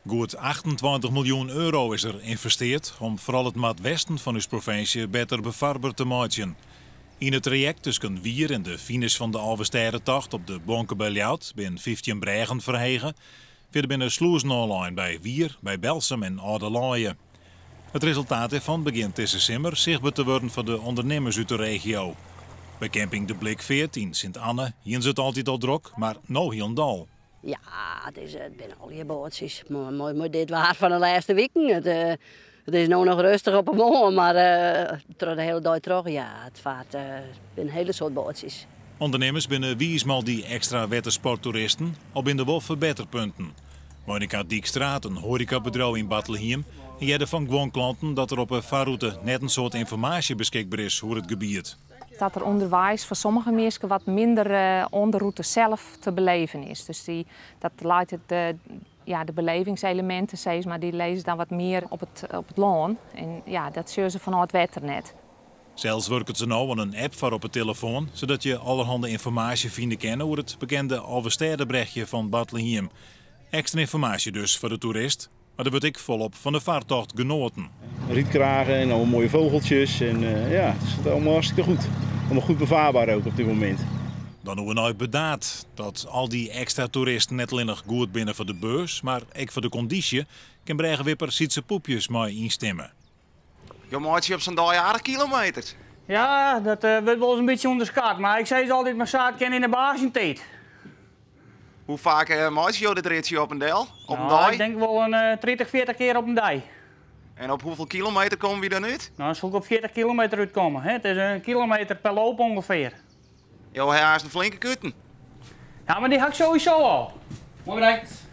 Goed 28 miljoen euro is der ynvestearre om foaral it noardwesten fan ús provinsje better befarber te meitsjen. Yn it trajekt tusken Wier en de finish fan de Alvestêdetocht op de Bonke by Ljouwert binne 15 brêgen ferhege. Fierder binne slûzen oanlein by Wier, by Belsum en Alde Leie. It resultaat dêrfan begjint dizze simmer sichtber te wurden foar de ûndernimmers út de regio. By camping De Blikfeart yn Sint Anne hiene se it altyd al drok, mar no hielendal. Ja, it binne allegear boatsjes. Moai, moai dit waar fan de lêste wiken. It is no noch rêstich op 'e moarn, mar troch de hiele dei troch, ja, it fart binne hiele soad boatsjes. Undernimmers binne wiis mei dy ekstra wettersporttoeristen, al binne der wol ferbetterpunten. Monika Dijkstra, in hoarekabedriuw yn Bartlehiem, hearde fan guon klanten dat der op 'e farrûte net in soad ynformaasje beskikber is oer it gebiet. Dat der ûnderweis foar sommige minsken wat minder oan de rûte sels te belibjen is. Dus dat leit ja, de belivingseleminten, sis mar, dy lizze dan wat mear op it lân. En ja, dat sjogge se fanôf it wetter net. Sels wurket se no oan in app foar op 'e telefoan, sadat je allerhande ynformaasje fine kinne oer it bekende Alvestêdebrechje fan Bartlehiem. Ekstra ynformaasje dus foar de toerist, mar der wurdt ek folop fan de fartocht genoaten. Rietkragen en allemaal mooie vogeltjes. En ja, het is allemaal hartstikke goed. Allemaal goed bevaarbaar ook op dit moment. Dan oer nei Burdaard. Dat al dy ekstra toeristen net allinnich goed binne foar de beurs, mar ek foar de kondysje, kin brêgewipper Sietse Poepjes mei ynstimme. Jo meitsje op sa'n dei aardich kilometers. Ja, dat wurdt wolris in bytsje ûnderskat, mar ik sis altyd mar sa't kin yn de basentiid. Hoe faak meitsje jo dit ritsje op en del? Op in Nou, dei? ik tink wol in 30, 40 kear op in dei. En op hoefolle kilometer komme wy dan út? Nou, dan soe ik op 40 kilometer útkomme. Hè? It is in kilometer per loop ûngefear. Jo hawwe hast in flinke kûten. Ja, mar dy ha ik sowieso al. Moai bedankt.